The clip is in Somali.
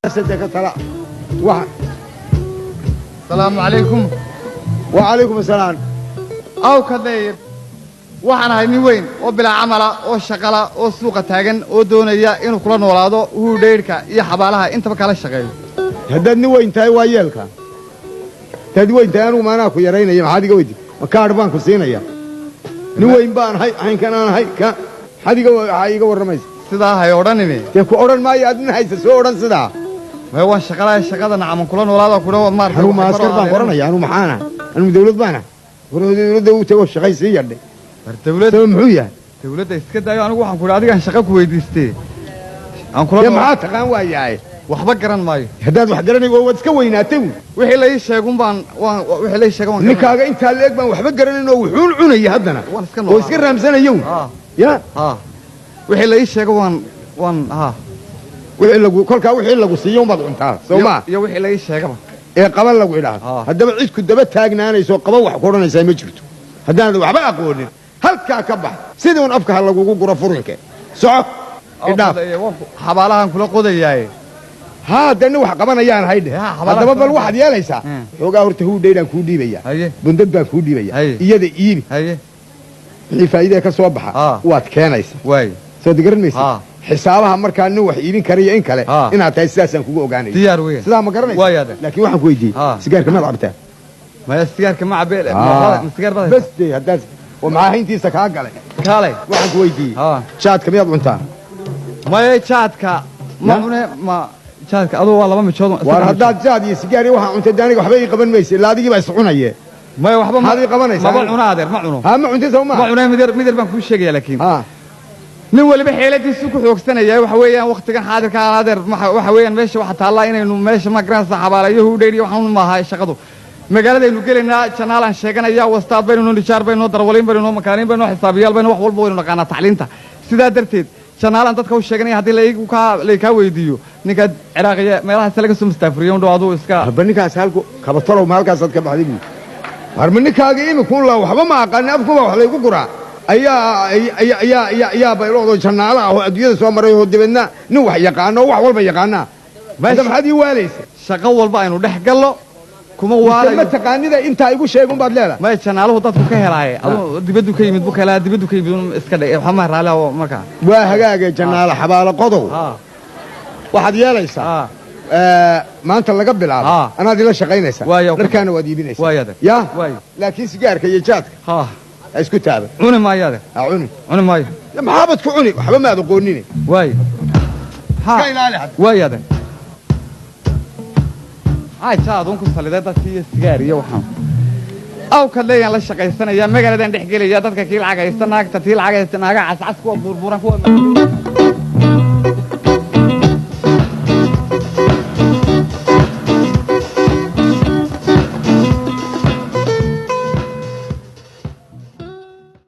Saddex ka tala wax. Asalaamu calaykum. Wacalaykum asalaam. Aw kadleeye, waxaan ahay nin weyn oo bilaa camala oo shaqala oo suuqa taagan oo doonaya inuu kula noolaado huudhaydhka iyo xabaalaha intaba kala shaqeeyo. Haddaad nin weyn tahay, waa yeelka, haddaad weyn tahay, anigu maanaa ku yaraynaya? Maxaad iga weydi? Ma kaadh baan ku siinaya? Nin weyn baan ahay, caynkan aan ahay ka maxaad iga waxaa iiga warramaysa? Sidaa hay odhanini. Dee ku odhan maayo, aad nin haysa soo odhan sidaa. Maya, waan shaqalaya, shaqada nacaman kula noolaado kula maarata. Anugu ma askar baan qoranaya? Anugu maxaana? Anugu dawlad baana dawladda u tago shaqay sii yadhay. War dawlad Sama muxuu yahay? Dawladda iska daayo, anigu waxaan ku idhi adigaan shaqo ku weydiistee aan kula Dee maxaa taqaan waa yahay? Waxba garan maayo. Haddaad wax garanay waad iska weynaatay wy. Wixii la ii sheegun baan waan, wixii la ii sheega waan garanaya. Ninkaaga intaa leeg baan waxba garanayn oo wuxuun cunaya haddana Waan iska oo iska raamsanayo. Ya. Ha, wixii la ii sheego waan ha. Wixii lagu kolkaa wixii lagu siiyo unbaad cuntaa, soo maa? Iyo wixii la ii sheegaba. Ee qaban lagu idhaahdo. Haddaba cid ku daba taagnaanayso qaba wax ku odhanaysaa ma jirto. Haddaanad waxba aqoonin, halkaa ka bax, sidii un afka ha lagugu guro furinke. Soco, idhaaf. Xabaalahan kula qodayaaye. Haa, dee nin wax qabanayaan haydhe. Ya, xabaalaha Haddaba bal waxaad yeelaysaa, xoogaa horta huudhaydhaan kuu dhiibaya. Haye. Bundad baan kuu dhiibaya. Haye. Iyada iibi. Haye. Wixii faa'iidee ka soo baxa waad keenaysaa. Waay. Soo garan maysa? Xisaabaha markaa nin wax iibin karayo in kale inaad tahay sidaasaan kugu ogaanaya. Diyaar weyn. Sidaa ma garanaysa? Waay adeer. Laakiin waxaan ku weydiiyey, sigaarka maad cabtaa? Maya, sigaarka ma cabe. Ma sigaar baad? Bas dee, haddaad oo maxaa hayntiisa kaa galay? Kaalay. Waxaan ku weydiiyey, jaadka miyaad cuntaa? Maya, jaadka ma Ya? cune. Ma jaadka aduu waa laba mijood. Waar haddaad jaad iyo sigaar iyo waxaa cuntay, dee aniga waxba ii qaban maysa, ilaa adigii baa is cunaye. Maya, waxba Maxaad ii qabanaysaa? Maba cuno adeer, ma cuno. Haa, ma cuntay soo Ma maa? cune. Mid yar, mid yar baan kuu sheegaya laakiin. Nin waliba xeeladiisu ku xoogsanaya. Waxa weeyaan waqtigan xaadirka ah, adeer, waxa weeyaan meesha waxa taallaa inaynu meesha ma garanaysa xabaalayo hudhayr iyo waxaan maaha shaqadu. Magaaladaynu gelaynaa, janaalaan sheeganaya, wastaad baynu noo, nijaar baynu noo, darwaliin baynu noo, makaaniin baynu noo, xisaabiyaal baynu, wax walba waynu naqaanaa tacliinta. Sidaa darteed janaalaan dadka u sheeganaya. Haddii laygu kaa laykaa weydiiyo ninka Ciraaqiya meelahaas laga soo mustaafuriyo undhow aduu iska Haba, ninkaas halku kabatalow, ma halkaasaad ka baxday buui? War ma ninkaaga imikuun la waxba ma aqaanin, afkuba wax laygu guraa, ayaa ayaa ayaa ayaa ayaa bayloodoo jannaalo ah oo adduunyada soo maray oo dabeedna nin wax yaqaano oo wax walba yaqaanaa. Hadda maxaad ii waalaysa? Shaqo walba aynu dhex gallo kuma Mise ma waalayo. Taqaanida intaa igu sheeg unbaad leedahay. Maya, janaaluhu dadku ka helaaye, aduu dibaddu ka yimid buu ka helaa, dibaddu ka yimid un iska dhe, waxba ma raali oo markaa. Waa hagaage, jannaalo xabaalo qodow. Waxaad yeelaysaa, maanta laga bilaabo anaad ila shaqaynaysaa. Waayo. Dharkaana waad iibinaysaa. Waayo adeer. Ya. Waayo. Laakiin sigaarka iyo jaadka ha isku taaban. Cuni maayo adeer. Ha cuni. Cuni maayo. Ya, maxaabad ku cuni? Waxba maad aqoonine. Waayo, ha. Iska ilaali hadda. Waayo adeer. Maxaa jaadun ku saliday dadkii iyo sigaar iyo waxaan awkad leeyaan la shaqaysanaya, magaaladan dhex gelaya dadka kii lacag haysta, naagta tii lacag haysta, naaga cascas, kuwa buurbuuran, kuwa